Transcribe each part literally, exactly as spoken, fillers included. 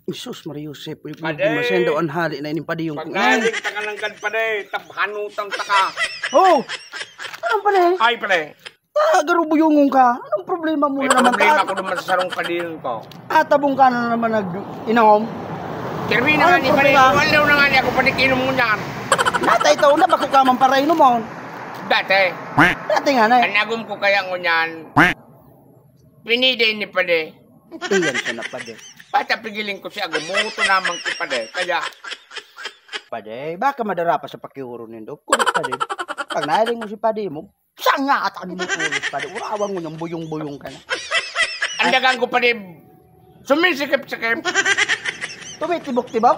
Jesus, Maria Josep, uy, Pade. Masendo an hali na ining padiyong ko. Pagkaling ta ka nanggad, pade, tabhanutan ta ka. Oh! Anong pade? Ay, pade. Ah, garo buyungon ka. Anong problema mo May na naman problema ka? Ko naman sa sarong padiyong ko. Ah, tabong ka na naman nag-inom? Termina Anong nga ni pade, problema? Wala na nga niya ako panikinom mo niyan. Natay tao na, bako ka man para inomon. Dati. Dati nga na eh. Anagom ko kaya ngunyan. Pinide ni pade. Iyan siya na pade. Bata pigiling ko siya, gumuto naman ko pade. Kaya, Pade, baka madara pa sa pakiuro nindo. Kung pade, pag nailing mo si pade mo, sangatan mo ulit pade. Urawan mo niyang buyong-buyong ka na. Ang dagang ko pade, sumisikip-sikip. Tumitibok-tibok?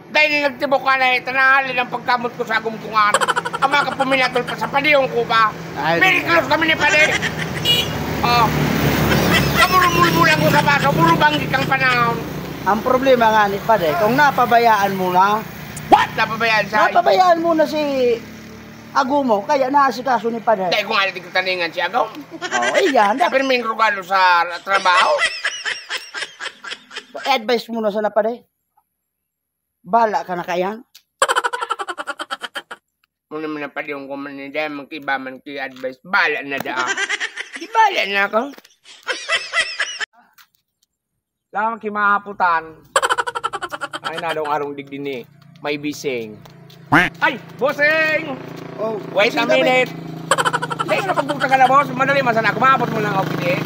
Dahil nagtibok ka na eh, tanahali ng pagkamot ko sa agumtungan. Ang mga kapuminatol pa sa padiyong ko ba? Ay, Very di- close kami ni pade. Oh. Kamurumulmulan ko sa baso, burubanggi kang panahon. Ang problema nga ni pade, kung napabayaan mo na, What? Napabayaan sa Napabayaan mo na si ago mo, kaya naasikaso ni pade. Dahil ko nga natigtaningan si Agom. Oh, iyan. Sa pirming regalo sa trabaho. Advice mo na sana pade. Bala ka na kaya? Mo naman ang padiyong ko man ni dahil magkiba man ki advice. Bala na daa. Di bala na ako. Lang kimahaputan. Ay, nadong arong digdi ni may bising. Ay, bossing! Oh, Wait a bossing David. Minute. Dahil na pagpunta ka na, boss. Madali man sana ako. Maabot mo lang ako, pili.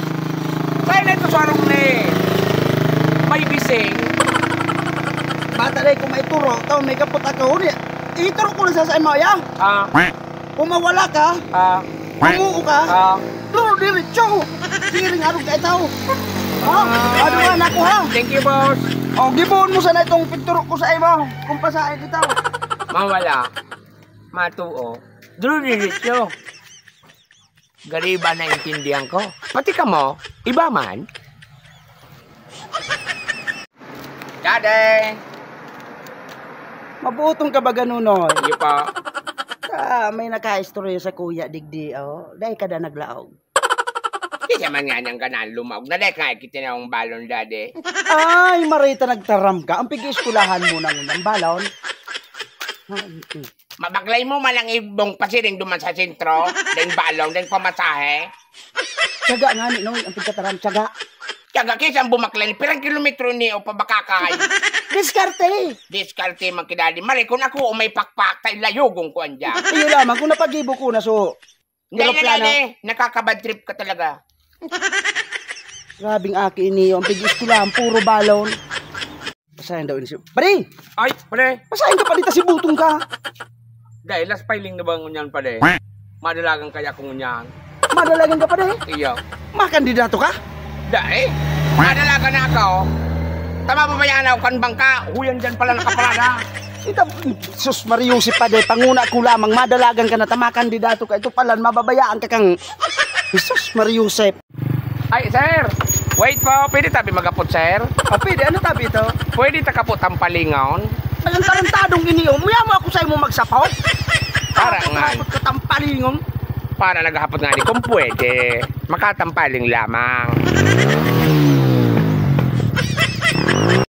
Sa'yo na ito sa arong ni may bising. Bata na kung may turo, tao may kapot ako. Huli, ituro ko na sa sa imo, ya? Ah, Kung mawala ka, ah, mamuo ka, ah. Duro diretso. Siring arog ka itaw. Ha? Ah. Ano nga na ako, ha? Thank you, boss. O, gibohon mo sana itong pinturo ko sa imo. Kung pasain itaw. Mawala. Matuo. Duro diretso. Gariba na intindihan ko. Pati ka mo, iba man. Daddy! Mabuotong ka ba ganunon? Iyo po. Ah, may nakaistorya sa kuya digdi, oh. Dai ka da naglaog. Di siya man nga niyang ganaan lumaog. Na dai ka nga kitinawang balon, Daddy. Ay, marita nagtaram ka. Ang pig-ieskulahan mo nang unang balon. Ah, mm, mm. Mabaklay mo man ang ibong pasiring duman sa sentro. Ding balon, ding pamasahe. Tiyaga nga ni, Noy, ang pagkataram, tiyaga. Tiyaga, kaysa ang bumaklay, pirang kilometro ni o pabakakay. Diskarte. Diskarte, man ki Daddy. Mali, kung ako o may pakpak, tay layogon ko andyan. Iyo lamang, kung napagibo ko na so, Hindi na, eroplano. Daddy. Nakakabad trip ka talaga. Grabing aki ini, ang pig-iskulahan, puro balon. Basahin daw ini si, pare! Ay, pare! Basahin ka pa dito, si Butong ka! Dai, last filing na ba ngunyan, pare? Madalagan kaya ako ngunyan? Madalagan ka, pare? Iyo. Makandidato ka? Dai. Madalagan na ako. Tama ba ba yan ako kan bangka? Huyan dyan pala nakaparada. Ita, sus, Mariusip, pare, panguna ko lamang, madalagan ka na, tama kandidato ka. Ito pala, mababayaan ka kang, sus, Mariusip. Ay, sir! Wait po, pwede tabi magapot, sir? Ah, pwede. Ano tabi ito? Pwede ta kapo tampalingon? Ay, ang tarantadong ini, oh. Muya mo ako sa imo magsapot? Para Ako nga. Hapot ka tampalingon. Para naghapot nga ni kung pwede. Makatampaling lamang.